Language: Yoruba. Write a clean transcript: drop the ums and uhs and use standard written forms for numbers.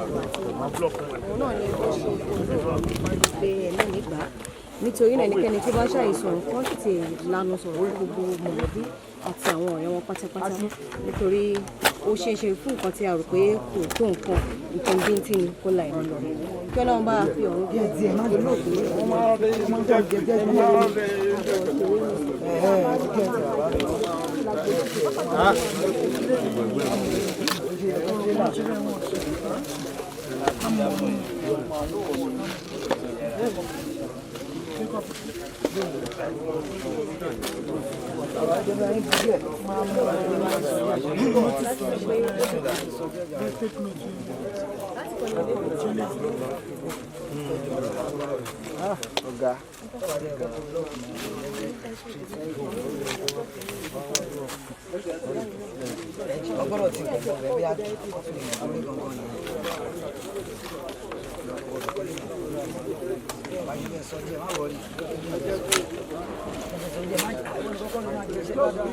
Òun náà ni ó ṣe pé ẹ̀mí nígbà. Nítorí náà, ẹnikẹ́ni tó bá ṣàìsàn kan tètè lanu sọ̀rọ̀ fún gbogbo mọ̀lẹ́bí àti àwọn ọ̀rẹ́ wọn pátápátá, nítorí ó ṣeé ṣe fún nǹkan tí a rò pé kò tó nǹkan, nǹkan bíntín ni, kó la ẹ̀mí lọ. Kí Ọlọ́run bá fi ọ̀run bí olóògbé. Ọgbọ́dọ̀ ti gbọ̀ngàn rẹ̀ bí a kọ́ fún ìmọ̀ orí gangan nìyẹn. Wájú bẹ́ẹ̀ sọ díẹ̀, má wọrí. Sọ díẹ̀, má àwọn olùkọ́kọ́ ló máa jẹ iṣẹ́ lọ́dọ̀.